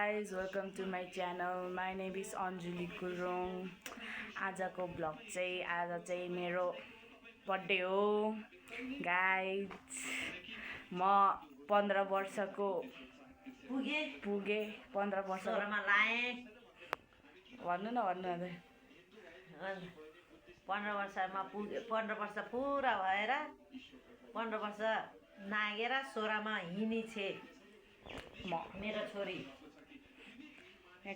guys, welcome to my channel. My name is Anjali Gurung. आजको vlog चाहिँ आज चाहिँ मेरो बर्थडे हो गाइज। म 15 वर्षको पुगे 15 वर्षमा लाए भन्नु न 15 वर्षमा पुगे 15 वर्ष पुरा भएर 15 वर्ष नागेर 16 मा हिँडी छे म मेरो छोरी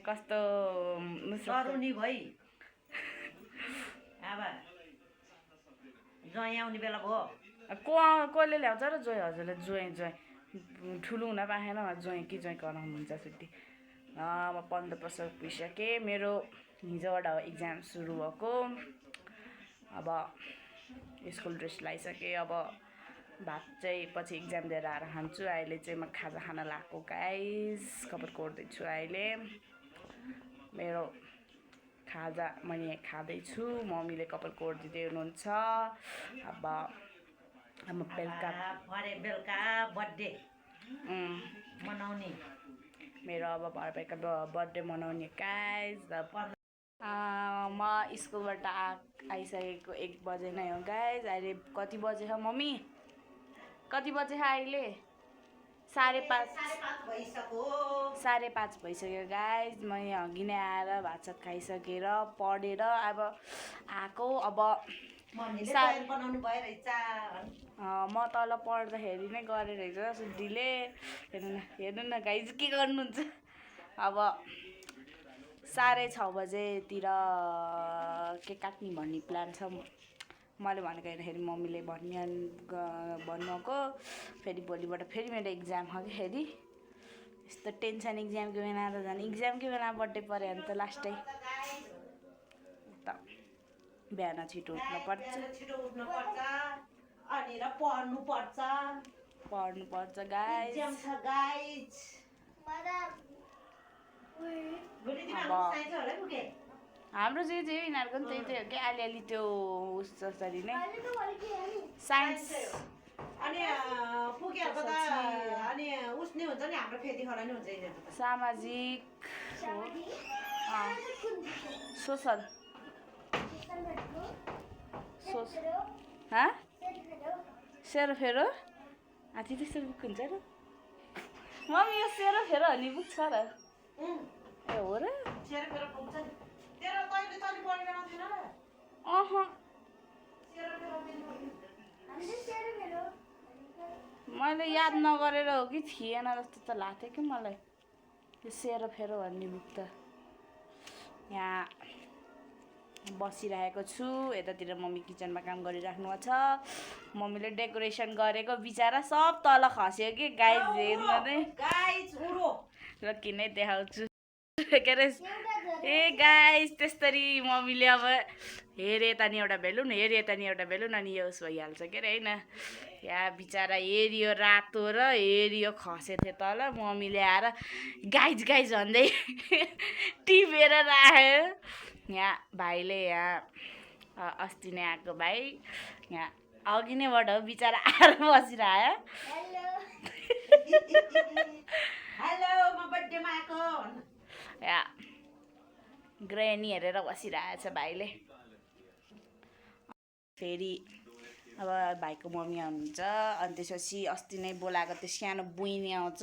कस्तो तरुनी भई अब ज्वाइँ आउने बेला भयो कसले ल्याउँछ र ज्वाइँ हजुरले ज्वाइँ ठुलो हुन पाएन ज्वाइँ कि ज्वाइँ कराउनुहुन्छ छुट्टी। म 15 वर्ष पुगिसकेँ। मेरो हिजोबाट इक्जाम सुरु भएको। अब स्कुल ड्रेस लगाइसकेँ। अब भात चाहिँ पछि इक्जाम दिएर आएर खान्छु। अहिले चाहिँ म खाजा खान लागेको गाइस। कपाल कोर्दैछु अहिले। मेरो खाजा मैले खाँदैछु। मम्मीले कपाल कोर्दिँदै हुनुहुन्छ। अब बेलुका बर्थडे मनाउने मेरो अब भरे बेलुका बर्थडे मनाउने गाइस। म स्कुलबाट आइसकेको 1 बजे नै हो गाइस। अहिले कति बजे हो मम्मी? कति बजे हो अहिले? 5:30 भइसक्यो गाइस। म यहाँ अघि नै आएर भातसात खाइसकेर पढेर अब आएको। अब म तल पढ्दाखेरि नै गरेर रहेछ सुड्डीले। हेर्नु न गाइस के गर्नुहुन्छ। अब 6:30 बजेतिर केक काट्ने भन्ने प्लान छ। मैले भनेको हेर्दाखेरि मम्मीले भन्नुको फेरि भोलिबाट फेरि मेरो इक्जाम हो कि फेरि यस्तो टेन्सन। इक्जामको बेला त झन् इक्जामको बेला बर्थडे पऱ्यो भने त लास्टै त बिहान छिटो उठ्नुपर्छ अनि पढ्नु पर्छ गाइस। हाम्रो जे यिनीहरूको पनि त्यही हो कि अलिअलि त्यो उस जसरी नै साइन्स अनि पुगेको त अनि उसने हुन्छ नि हाम्रो खेती खडा नि हुन्छ यिनीहरु त सामाजिक सोसल सेरोफेरो हाथी त्यस्तो बुक हुन्छ र मम्मी यो सेरोफेरो भन्ने बुक छ र ए हो र सेरोफेरो पुग्छ नि तेरो तैले पढ्दैन थिएन र सेरोफेरो मैले याद नगरेर हो कि थिएन जस्तो त लाग्थ्यो कि मलाई यो सेरोफेरो भन्ने बुक त। यहाँ बसिरहेको छु। यतातिर मम्मी किचनमा काम गरिराख्नु छ। मम्मीले डेकोरेसन गरेको बिचारा सब तल खस्यो कि गाइस। हेर्नु नै गाइस उरो ल किन देखाउँछु के रे ए गाइस। त्यस्तरी मम्मीले अब हेरे यता नि एउटा बेलुन हेरे यता नि एउटा बेलुन अनि यो उस भइहाल्छ के अरे होइन। यहाँ बिचारा हेरियो रातो र हेरियो खसेको थियो तल। मम्मीले आएर गाइज भन्दै टिपेर राख्यो। यहाँ भाइले यहाँ अस्ति नै आएको भाइ यहाँ अघि नैबाट हो बिचारा आएर बसिरह्यो। हेलो म बर्थडेमा आएको यहाँ ग्रेनी हेरेर बसिरहेछ भाइले। फेरि अब भाइको मम्मी आउनुहुन्छ। अनि त्यसपछि अस्ति नै बोलाएको त्यो सानो बुइनी आउँछ।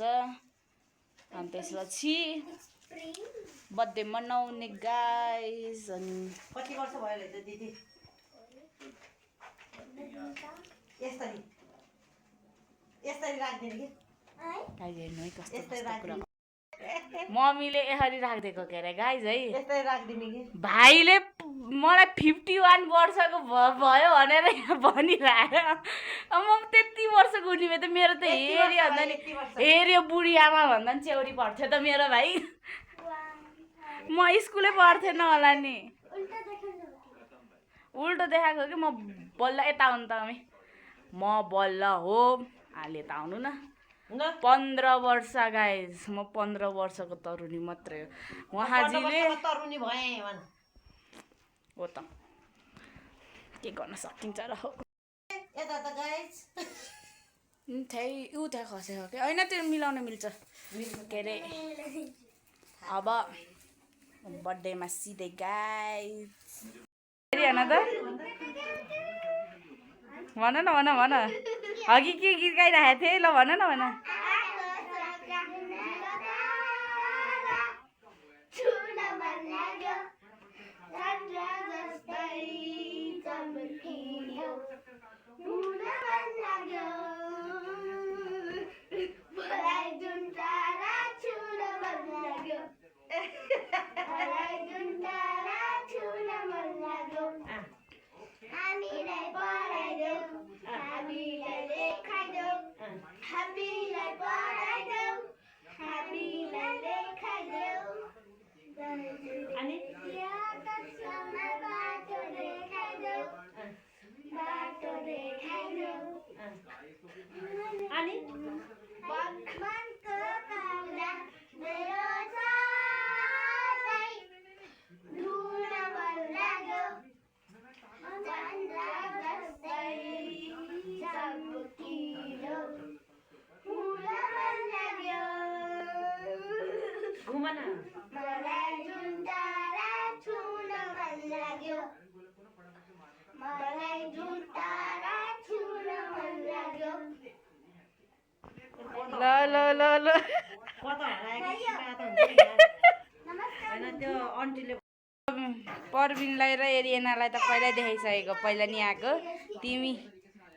अनि त्यसपछि बर्थडे मनाउने गाइस। अनि कति वर्ष भयो ल दिदी? यस्तरी राख्दिने कि गाइस हेर्नु है कस्तो कुरा मम्मीले यसरी राखिदिएको के अरे गाइस है। यस्तै राख्दिने कि भाइले मलाई 51 वर्षको भयो भनेर यहाँ भनिरह्यो। अब म त्यति वर्षको हुने भए त मेरो त हेऱ्यो भन्दा नि हेऱ्यो बुढी आमा भन्दा नि चेउरी पर्थ्यो त मेरो भाइ। म स्कुलै पढ्थेन होला नि। उल्टो देखाएको कि म बल्ल यता आउनु त हामी म बल्ल हो अहिले त आउनु न 15 वर्ष गाइस। म 15 वर्षको तरुनी मात्रै हो। उहाँजीले तरुनी भए हो त के गर्न सकिन्छ र हो। यता त गाइस त्यही उ त्यहाँ खसेको कि होइन त्यो मिलाउन मिल्छ के अरे अब बर्थडेमा सिधै गाइस हेरिहेन त भन न भन भन अघि के गीत गाइरहेको थिएँ ल भन न भन ल ल ल ल परबिनलाई र एरिएनालाई त पहिल्यै देखाइसकेको पहिला नि आएको तिमी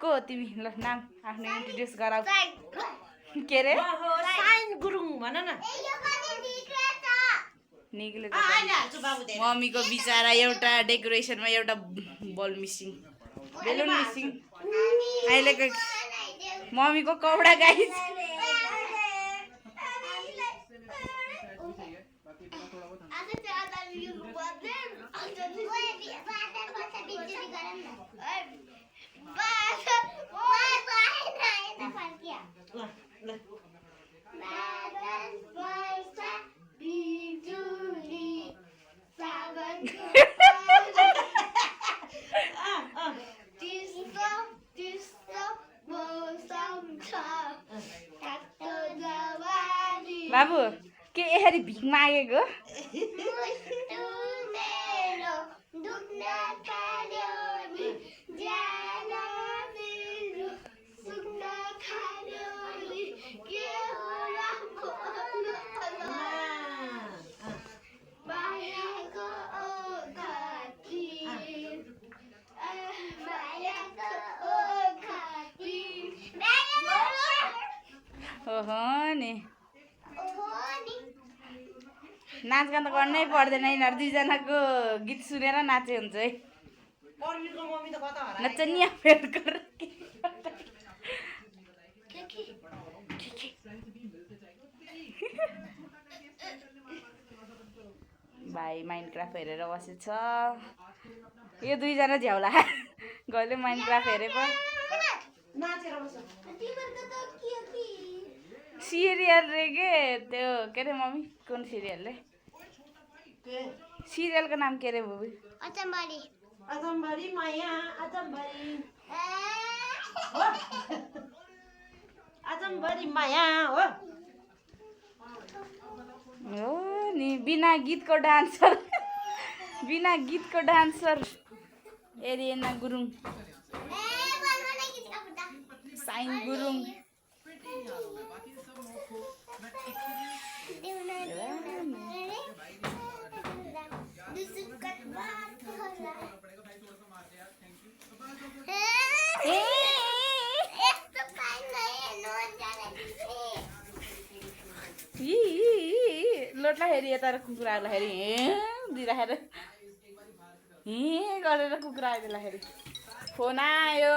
को हो तिमी ल नाम आफ्नो इन्ट्रोड्युस गराऊ के अरे गुरुङ भन न निक्ले मम्मीको बिचरा एउटा डेकोरेसनमा एउटा बल मिसिङ बेलुन मिसिङ अहिलेको मम्मीको कौडा गाइस बाबु के यसरी भिख मागेको ओहो नि नाचगान त गर्नै पर्दैन यिनीहरू दुईजनाको गीत सुनेर नाचे हुन्छ है नचनिया फेद गर भाइ माइन्डक्राफ्ट हेरेर बसेछ यो दुईजना झ्याउला गहिले माइन्डक्राफ्ट हेरेको सिरियल रे के त्यो के अरे मम्मी कुन सिरियल रे सिरियलको नाम के अरे बुबु अचम्बरी माया अचम्बरी माया हो नि बिना गीतको डान्सर एरिएना गुरुङ साइन गुरुङ लोटलाई हेरी यता कुखुराहरूलाई हेरी दिँदाखेरि गरेर कुखुरा आइदिँदाखेरि फोन आयो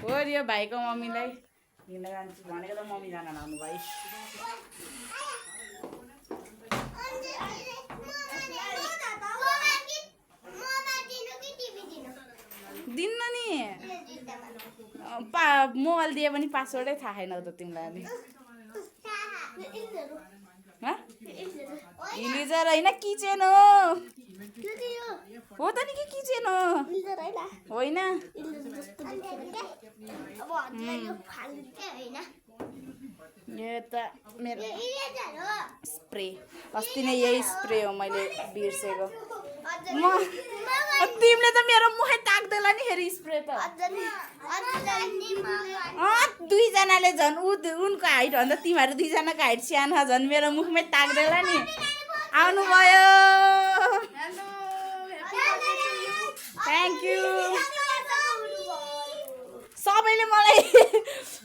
हो यो भाइको मम्मीलाई हिँड्न जान्छु भनेको त मम्मी जान लानु भाइ दिन्न नि मोबाइल दिए पनि पासवर्डै थाहा छैन त तिमीलाई अनि हिलिजर होइन किचेन हो हो त नि के किचेन होइन यो त मेरो स्प्रे अस्ति नै यही स्प्रे हो मैले बिर्सेको तिमीले त मेरो मुखै ताक्दैला नि फेरि स्प्रे त दुईजनाले झन् उनको हाइट भन्दा तिमीहरू दुईजनाको हाइट सानो झन् मेरो मुखमै ताक्दैला नि आउनुभयो थ्याङ्क यू सबैले मलाई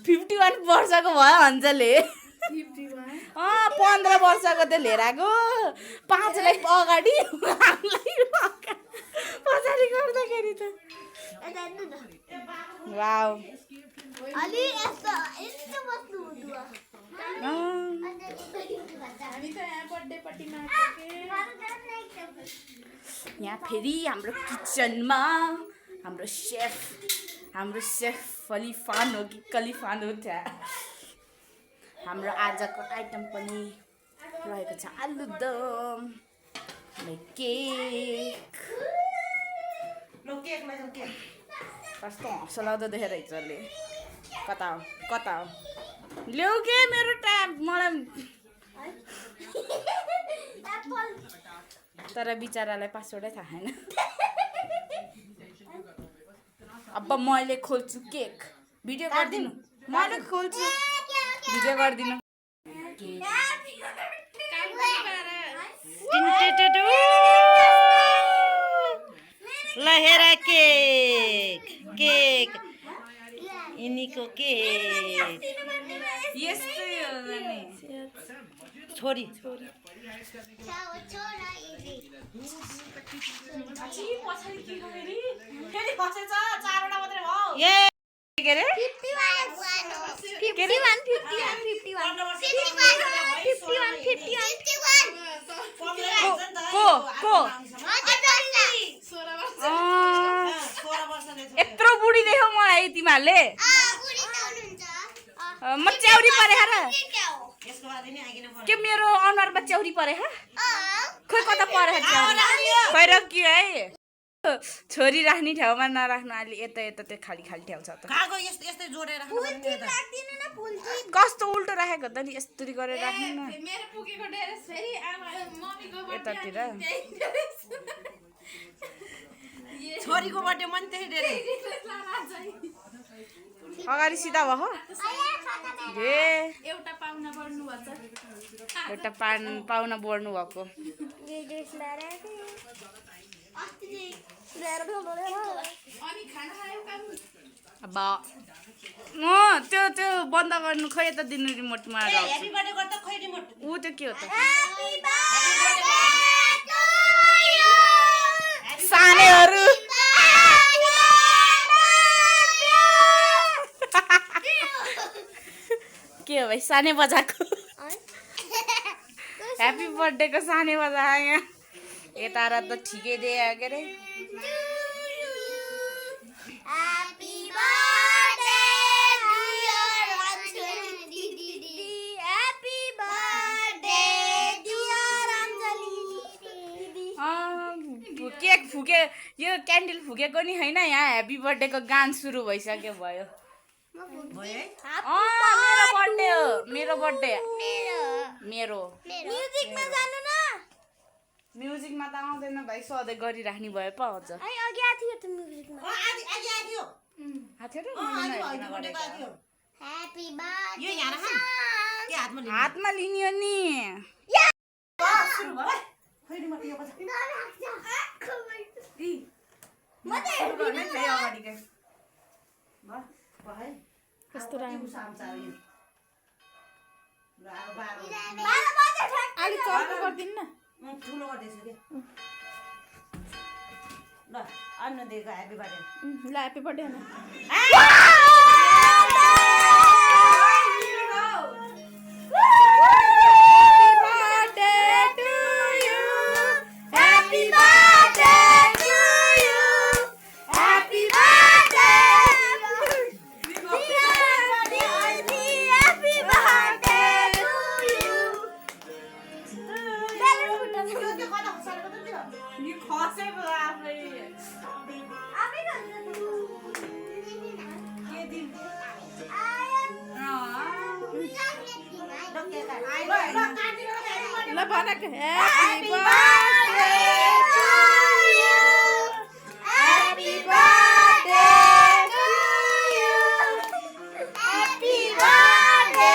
51 वर्षको भयो अञ्जले 15 वर्षको त लिएर आएको 5 लाख अगाडि पछाडि गर्दाखेरि त वाउ यहाँ फेरि हाम्रो किचनमा हाम्रो सेफ फलिफान हो कि कलिफान हो त्यहाँ हाम्रो आजको आइटम पनि रहेको छ आलुदम केक कस्तो हँसलाउँदो देखेर हिजोले कता हो ल्याउ के मेरो ट्याब मलाई तर बिचरालाई पासवर्डै थाहा छैन अब मैले खोल्छु केक भिडियो गरिदिनु मैले खोल्छु भिडियो गरिदिनु ल हेर केक केक यिनीको केक यस्तै हो नि छोरी यत्रो बुढी देख्यौ मलाई तिमीहरूले म च्याउरी परे र के मेरो अनुहारमा च्याउरी परे खोइ कता परे खै रक्यो है छोरी राख्ने ठाउँमा नराख्नु अलि यता त्यो खाली ठाउँ छ त कस्तो उल्टो राखेको त नि यस्तरी गरेर राख्नु न यतातिर छोरीको बर्थडे मन त्यही डेरे अगाडि सिधा भयो एउटा पाहुना बढ्नु भएको अब त्यो बन्द गर्नु खै यता दिनु रिमोटमा ऊ त्यो के हो त सानेहरू के हो भाइ साने बजाएको ह्याप्पी बर्थडेको साने बजा यहाँ यता र त ठिकै दिए के अरे केक फुके यो क्यान्डल फुकेको नि होइन यहाँ ह्याप्पी बर्थडेको गान सुरु भइसक्यो भयो मेरो बर्थडे मेरो म्युजिकमा त आउँदैन भाइ सधैँ गरिराख्ने भयो पो आउँछ हातमा लिने हो नि कस्तो राम्रो अलिक चर्को गरिदिनु न ठुलो गर्दैछु के ल अन्नु दिएको ह्याप्पी बर्थडे ल ह्याप्पी बर्थडे न बनाएको happy birthday happy birthday happy birthday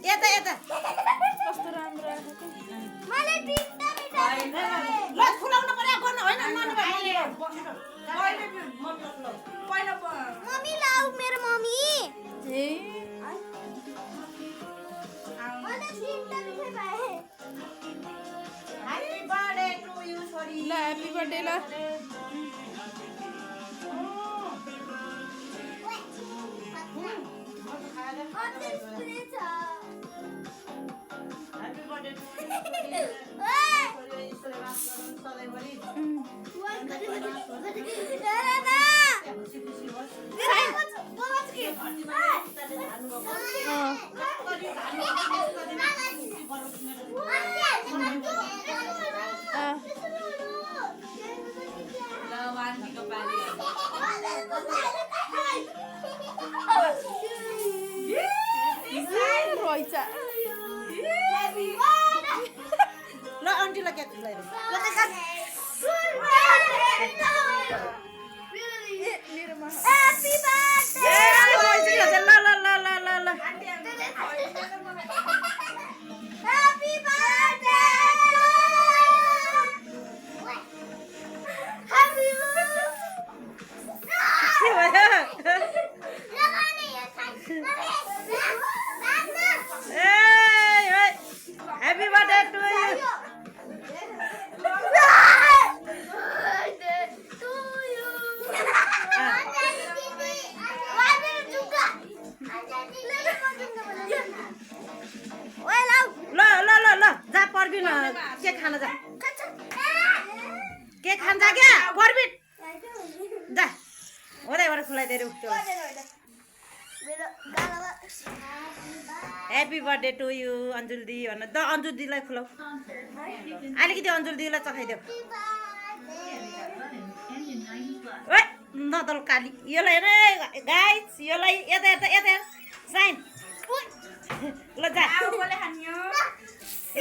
यता यता कस्तो राम्रो आएको ल खुलाउनु पर्यो गर्नु होइन मम्मी लाऊ मेरो मम्मी ए मलाई तिनटा मिठाई पाए ह्यापी बर्थडे टु यु छोरी ल ह्यापी बर्थडे ल ह्यापी बर्थडे टु यु सधैँभरि खुसी खुसी होस् रहेछ ल आन्टीलाई केक खुलाइदिनु मेरोमा Happy birthday! Happy birthday! Happy happy birthday to you ल ल ल ल जा पर्बिन के खान जा के खान्छ क्या पर्बिन जा ओदैबाट खुलाइदिएर त्यो happy birthday to you Anjul दी भन त अन्जुल दीलाई खुलाऊ अलिकति अन्जुल दीलाई चखाइदेऊ ओए नदल काली योलाई हेर गाइस योलाई यता यता यता साइन ल जा ल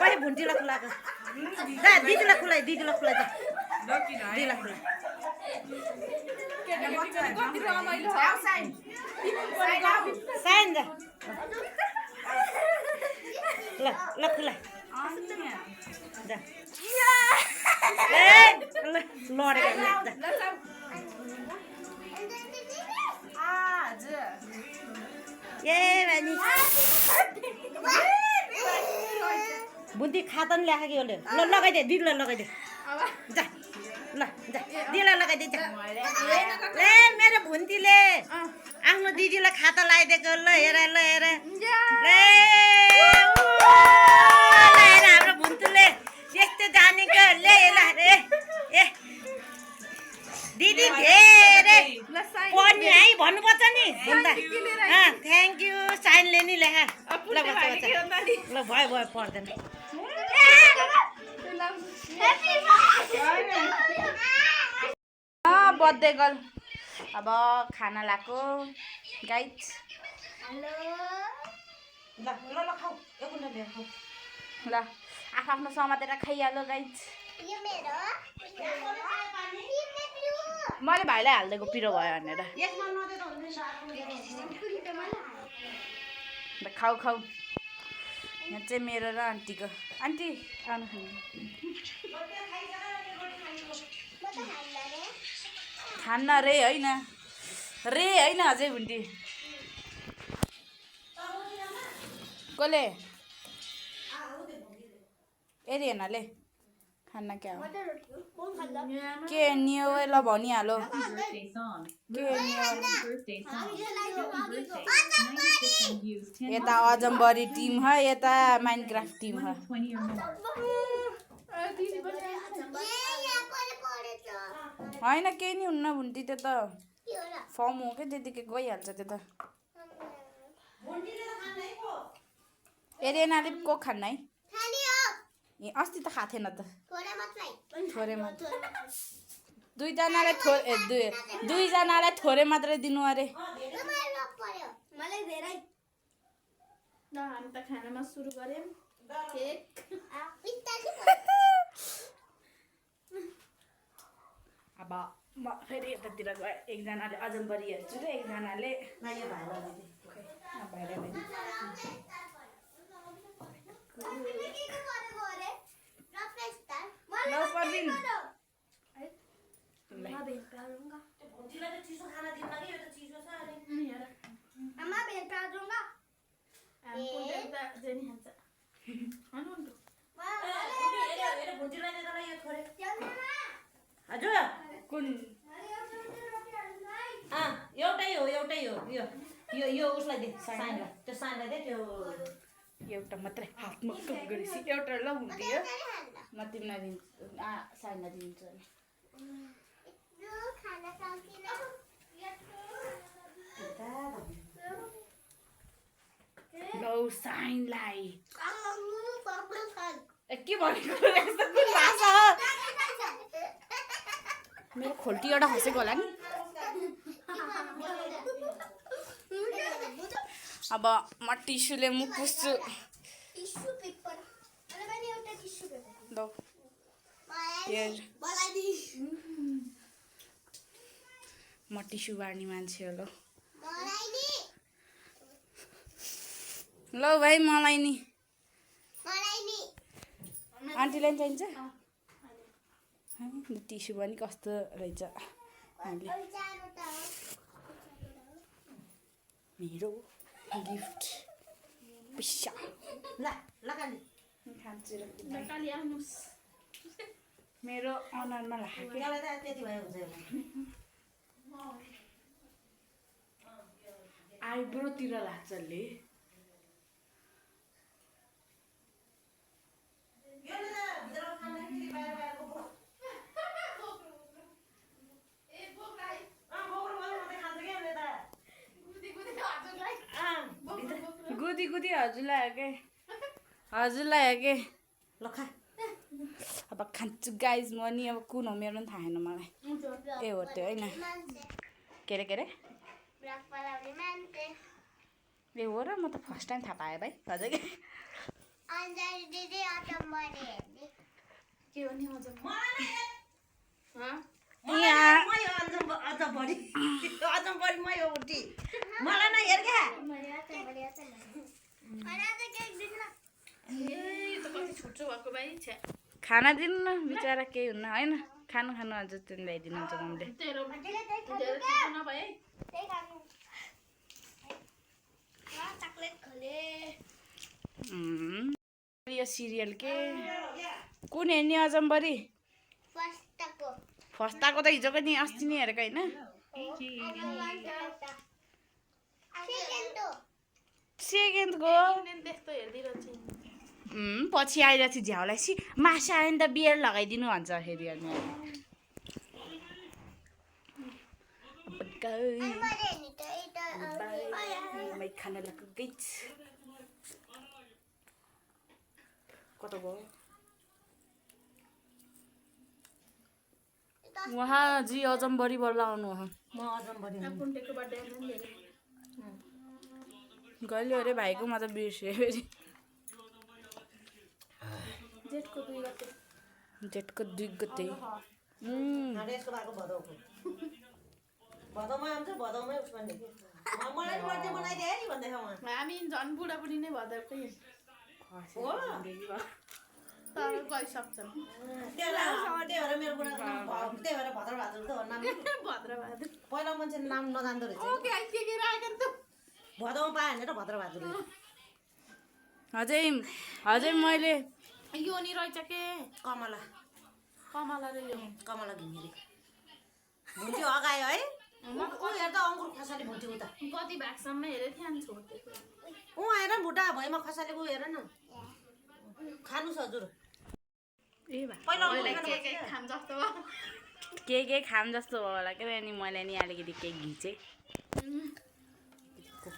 कहिले भुन्टीलाई खुलाएको जा दिदीलाई खुलाइ दिदीलाई खुलाइ जा दिदीलाई खुलाइ कति रमाइलो साइन जा ल ल खुलाइ जा ए ल लडेको जा ए भानी बुद्धि खाता नि ल्याएको कि यसले ल लगाइदे दिदीलाई लगाइदे जा ल जा दिदीलाई लगाइदे जा ए मेरो भुन्तीले आफ्नो दिदीलाई खाता लगाइदिएको ल हेर ल हेर हेर हाम्रो भुन्तीले त्यस्तो जानेको ले ल ए ए दिदी धेरै पढ्ने है भन्नुपर्छ नि थ्याङ्क यू साइनले नि लेखा ल बच्चा ल भयो भयो पढ्दैन बर्थडे गर्ल अब खाना लाएको गाइस ल ल ल खाऊ एकुन्डा लिएर खाऊ ल आफ्नो समातेर खाइहाल्यो गाइस मैले भाइलाई हालिदिएको पिरो भयो भनेर खाऊ खाऊ यहाँ चाहिँ मेरो र आन्टीको आन्टी आउनु खानु खान्न रे होइन अझै भुन्टी कसले एरिएनाले खाना क्या हो के नियो ल भनिहालो के यता अजम्बरी टिम है यता माइनक्राफ्ट टिम है होइन केही नि हुन्न भुन्टी त्यो त फर्म हो क्या त्यतिकै गइहाल्छ त्यो त एरिएनाले को खान्न है ए अस्ति त खाएको थिएन त थोरै मात्र दुईजनालाई थोरै मात्रै दिनु अरे ल हामी त खानामा सुरु गर्यौँ केक अब म फेरि यतातिर गएँ एकजनाले अजम्बरी हेर्छु र एकजनाले हजुर कुन एउटै हो यो उसलाई दे साइनलाई त्यो साइनलाई दे त्यो एउटा मात्रै हातमा कप गरेपछि एउटा ल हुन्थ्यो म तिमीलाई दिन्छु साइनलाई दिन्छु अनि लौ साइनलाई के भनेको यस्तो कुन भाषा हो मेरो खोल्टी एउटा खसेको होला नि अब म टिस्युले मुख पुस्छु लौ म टिस्यु बार्ने मान्छे हो लौ भाइ मलाई नि आन्टीलाई पनि चाहिन्छ टिस्यु पनि कस्तो रहेछ मेरो गिफ्ट पैसा खान्छु मेरो अनुहारमा लाग्यो आइब्रोतिर लाग्छ ले गुदी हजुरलाई हो के ल खा अब खान्छु गाइज म नि अब कुन हो मेरो पनि थाहा छैन मलाई ए हो त्यो होइन के अरे ए हो र म त फर्स्ट टाइम थाहा पाएँ भाइ हजुर के हो नि मलाई नै हेर क्या खाना दिनु न बिचरा केही हुन्न होइन खानु हजुर त्यो ल्याइदिनुहुन्छ मम्मीले यो सिरियल के कुन हेर्ने अजम्बरी फस्टाको त हिजोको नि अस्ति नै हेरेको होइन सेकेन्डको पछि आइरहेको थियो झ्याउलाई सी मासु आयो नि त बियर लगाइदिनु भन्छ फेरि अनि खाना लगाएको गइच कता गयो उहाँ जी अजम्बरी बल्ल आउनु हो म अजम्बरी गइल्यो अरे भाइकोमा त बिर्स्यो फेरि जेठको 2 गते यसको भएको भदौमा आउँछ भदौमै उस भन्ने मलाई बर्थडे बनाइदिए नि भन्दै हामी झन् बुढाबुढी नै भदैकै तर गइसक्छन् त्यही भएर मेरो बुढाको नाम त्यही भएर भद्रबहादुर त हो नाम भद्रबहादुर पहिला मान्छेले नाम नजान्दो रहेछ ओके के राखेन त भदौमा पायो भने त भद्रबहादुर रहेछ। अझै मैले यो नि रहेछ के कमला कमला रे यो कमला घिमिरे भुन्टी अगायो है ऊ हेर्दा अङ्कुर खसाले भुन्टी उता कति भागसम्म हेरेँ थिएँ अनि छोडिदिएको ऊ हेर भुटा भएमा खसालेको हेर न खानु हजुर ए भा पहिला के खान जस्तो भयो के खाम जस्तो भयो होला के अनि मैले नि अलिकति केक घिचेँ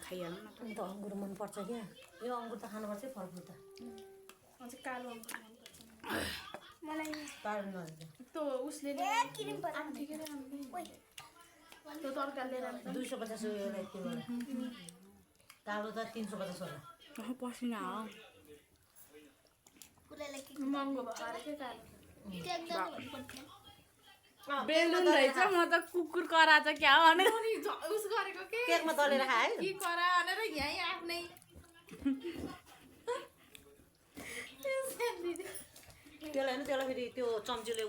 खाइहाल्नु न अनि त अङ्गुर मनपर्छ क्या यो अङ्गुर त खानुपर्छ फलफुल त अझै कालो अङ्गुर मलाई पार्नु नदिन्छ त्यो उसले किनिम पर्छ त्यो तरकारी लिएर आउँछ 250 एउटा त्यो होला कालो त 350 होला पसिना हो कुलेलाई के महँगो भयो अरे के कालो बेलुन रहेछ म त कुकुर कराछ क्या हो भने अनि उस गरेको के केकमा तलेर खाए के करा भनेर यहीँ आफ्नै त्यसलाई होइन त्यसलाई फेरि त्यो चम्चीले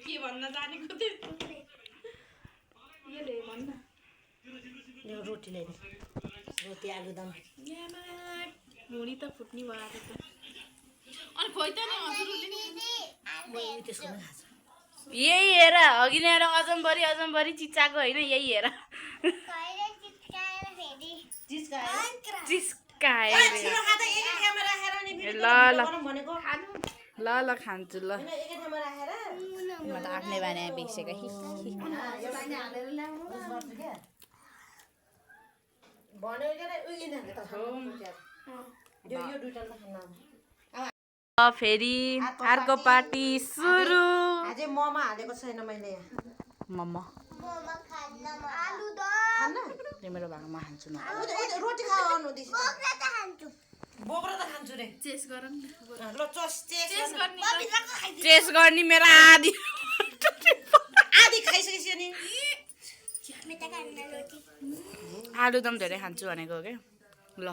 के भन्न जानेको थियो भन्न यो रोटी ल्याइदिनु रोटी आलुदम भुँडी त फुट्ने भयो आएको त अनि खोइ त नि हजुरले नि त्यसको पनि खान्छ यही हेर अघि नै एउटा अजमभरि चिच्चाएको होइन यही हेर कहिले चित्काएर फेरि चिस्काए रे। छिटो खा त एकै ठाउँमा राखेर नि फेरि ल, ल। बनाउँ भनेको ल खान्छु ल हैन एकै ठाउँमा राखेर म त आफ्नै बानी बिर्सेको हालेर ल्याउनु गर्छु क्या भन्यो के उ यिनीहरूले त खानु यो दुईटा त खान्न फेरि अर्को पार्टी सुरु अझै ममा हालेको छैन मैले यहाँ मम्मा मोमो खान्न आलुदम खान्न तिम्रो भागमा खान्छु न रोटी खाऊ आउनु दिस बोक्रा त खान्छु बोक्रा त खान्छु रे चेस गरौँ न ल चेस चेस गर्ने टेस्ट गर्ने मेरो आधी आधी खाइसकेपछि अनि मेता खान्न रोटी आलुदम धेरै खान्छु भनेको हो क्या ल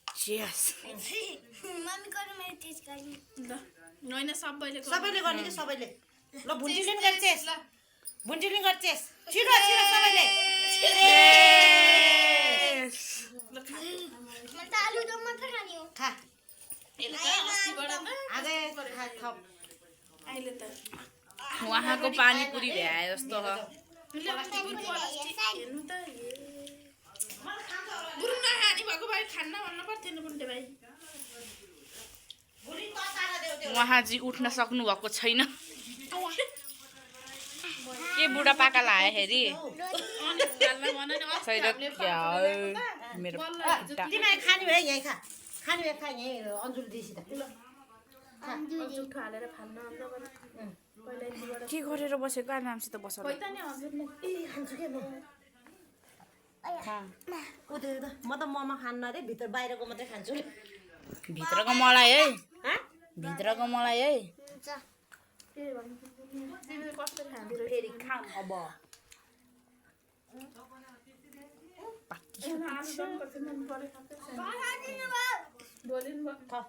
चियर्स मम्मी गर्नु मैले टेस्ट गर्ने ल होइन सबैले सबैले गर्ने कि सबैले ल भुन्टिलिङ गर्छेस भुन्टिलिङ गर्छेस छिटो छिटो सबैले म त आलुदम मात्र खाने हो खा अस्तिबाट आजै खा थप अहिले त उहाँको पानीपुरी भ्याए जस्तो हो हेर्नु त गुरु नखाने भएको भाइ खान्न भन्नु पर्थ्यो नि बुन्टे भाइ भुलि ततारा देऊ त्यो उहाँजी उठ्न सक्नु भएको छैन के बुढापाका लाएखेरि मेरो खुट्टा। तिमीले खाने भए यहीँ खा खाने भए खा यहीँ अन्जुल दिसित जुठो हालेर फाल्न अन्त पहिला यतिबाट के गरेर बसेको आरामसित बस खोइ त नि हजुरले ए खान्छु के म उ त्यो त म त ममा खान्न रे भित्र बाहिरको मात्रै खान्छु नि भित्रको मलाई है हाँ भित्रको मलाई है के भन्नु तिमीले कसरी खाँदै फेरि खाम अब बोलिनु भयो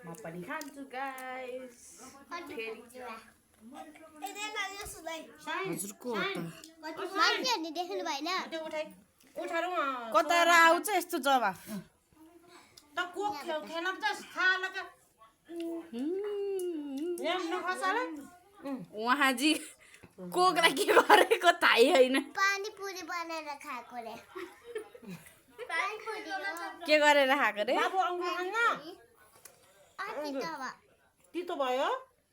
म पनि खान्छु गाइस हजुरको हो त मान्छेहरूले देख्नु भएन त्यो उठाइ उठाएर कता आउँछ यस्तो जग्गा त कोक खेला त खा लगा यहाँ नखसाला उहाँजी कोकलाई के गरेको थाहै होइन पानीपुरी बनाएर खाएको रे पानीपुरी के गरेर खाएको रे बाबु अङ्गुर खान्न तितो भयो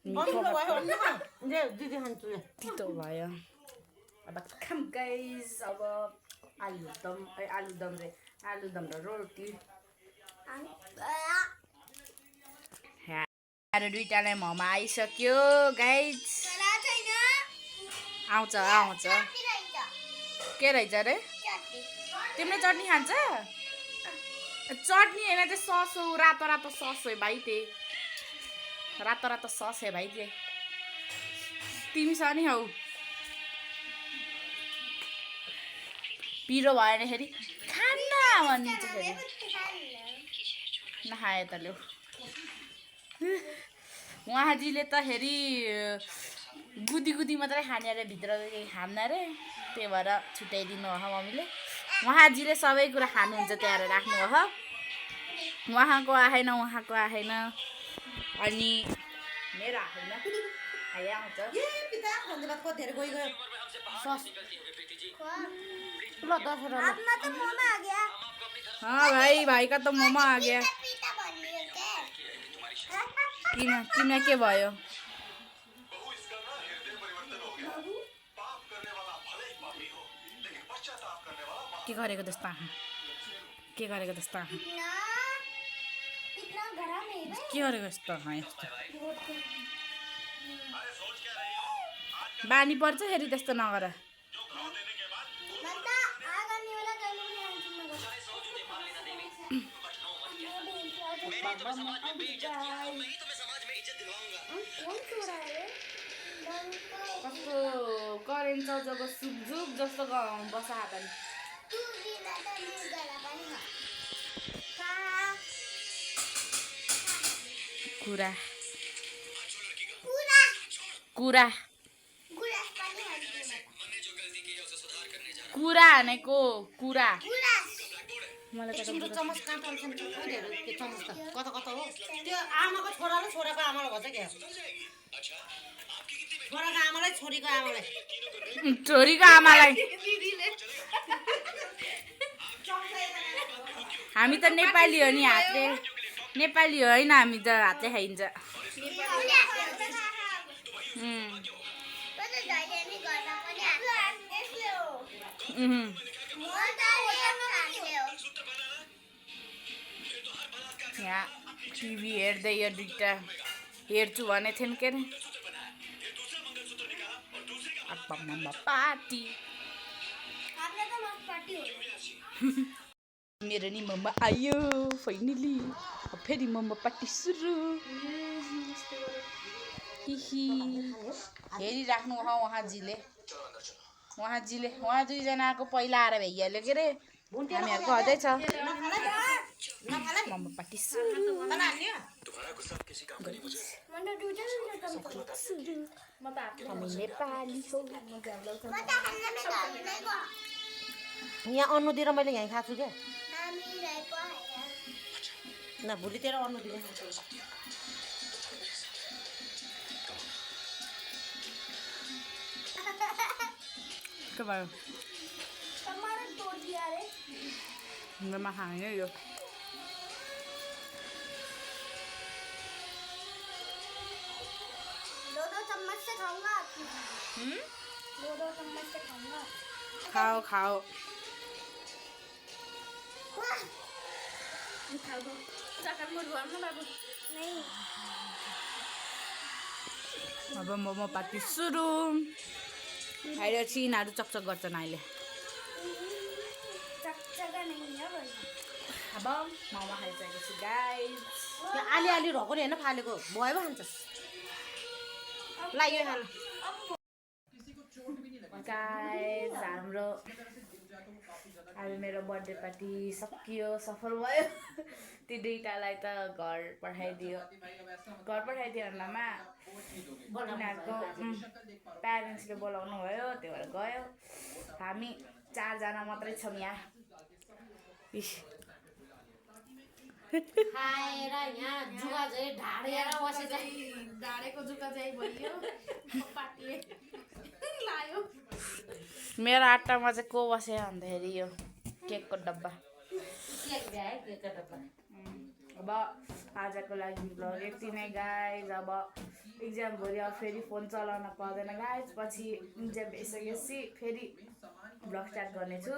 अङ्गुर भयो ले दिदी खान्छु ले तितो भयो अब खाम गाइस अब आलुदम र रोटी अरू दुइटालाई मोमो आइसक्यो गाइस आउँछ के रहेछ रे तिमीले चटनी खान्छ चटनी होइन त्यो सस हो रातो सस हो भाइ त्यही रातो सस है भाइ त्यही तिमीसँग नि हौ पिरो भयो भनेखेरि खान्न भनिन्छ फेरि नखाए त ल्याउ उहाँजीले त हेरी गुदी गुदी मात्रै खाने अरे भित्र खान्न अरे त्यही भएर छुट्याइदिनु हो मम्मीले उहाँजीले सबै कुरा खानुहुन्छ त्यहाँ राख्नु हो उहाँको आएन अनि मेरो आएन आइया आउँछ धेरै गइगयो सस ल 10 ल अपना तो मोमा आ गया हाँ भाइ का त मोमो आ गया पीता बनियो किन के भयो के गरेको जस्तो आँखा के गरेको जस्तो आँखा ना इतना गरम है भाई के गरेको जस्तो आँखा यस्तो बानी पर्छ फेरि त्यस्तो नगर मन्दा आगा नहीं वाला गलू नहीं अंतिम में कौन सो रहा है कस्तो करेन्ट छ जब सुकझुक जस्तो बसा हातले तू भी ना तो नहीं गला पानी खा कुरा पूरा कुरा गुलास पानी हाल कुरा भनेको कुरा गुलास मलाई त तिम्रो चमच कहाँ पर्छ नि कुदेहरू त्यो चमच त कता हो त्यो आमाको छोरा र छोराको आमालाई भन्छ क्या छोराको आमालाई छोरीको आमालाई छोरीको आमालाई हामी त नेपाली हो नि हातले नेपाली होइन हामी त हातले खाइन्छ तो जाइए नहीं करना पड़े इसलिए हो उहुँ। मोटा ये खाते हो यहाँ टिभी हेर्दै यो दुइटा हेर्छु भने थिएन के अरे मम्मा पार्टी आपने तो मस्त पार्टी हो मेरो नि मम्मा आयो फाइनली फेरि मम्मा पार्टी सुरु हिही हेरिराख्नु हो उहाँ दुईजनाको पहिला आएर भइहाल्यो के अरे हामीहरूको अझै छ मम्मा पार्टी सुरु मन्दा दुटा सुरु हामी नेपाली हौ मता खाना में गाल नहीं को यहाँ अन्नु दिएर मैले यहीँ खाएको छु क्या नामी रहेको है न भोलितिर अन्नु दिएर के भयो तुम्हारा तोड़ दिया रे मेरोमा खाने यो दो चम्मच से खाऊंगा दो चम्मच से खाऊंगा खाओ नहीं अब मोमो पार्टी सुरु अहिले चिनाहरू चकचक गर्छन् अहिले चकचका नहीं है भाई अब मोमो खाइसकेको छु गाइस त्यो आली ढकनी होइन फालेको भयो पो खान्छस् ल यो खानु गाइस हाम्रो आज मेरो बर्थडे पार्टी सकियो सफल भयो ती दुईटालाई त घर पठाइदियो भन्दामा उनीहरूको प्यारेन्ट्सले बोलाउनु भयो त्यो भएर गयो हामी 4 जना मात्रै छौँ यहाँ खाएर यहाँ जुगा चाहिँ ढाडेर बसेछ ढाडेको जुका चाहिँ भइयो पार्टी लायो मेरो आट्टामा चाहिँ को बस्यो भन्दाखेरि यो केकको डब्बा केक ल्याए केकको डब्बा अब आजको लागि भ्लग यति नै गाइज अब इक्जाम भयो फेरि फोन चलाउन पाउँदैन गाइज पछि इक्जाम भइसकेपछि फेरि भ्लग स्टार्ट गर्नेछु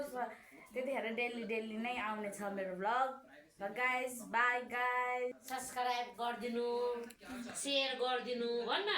त्यतिखेर डेली नै आउनेछ मेरो vlog guys by guys subscribe गरिदिनु सेयर गरिदिनु भन्न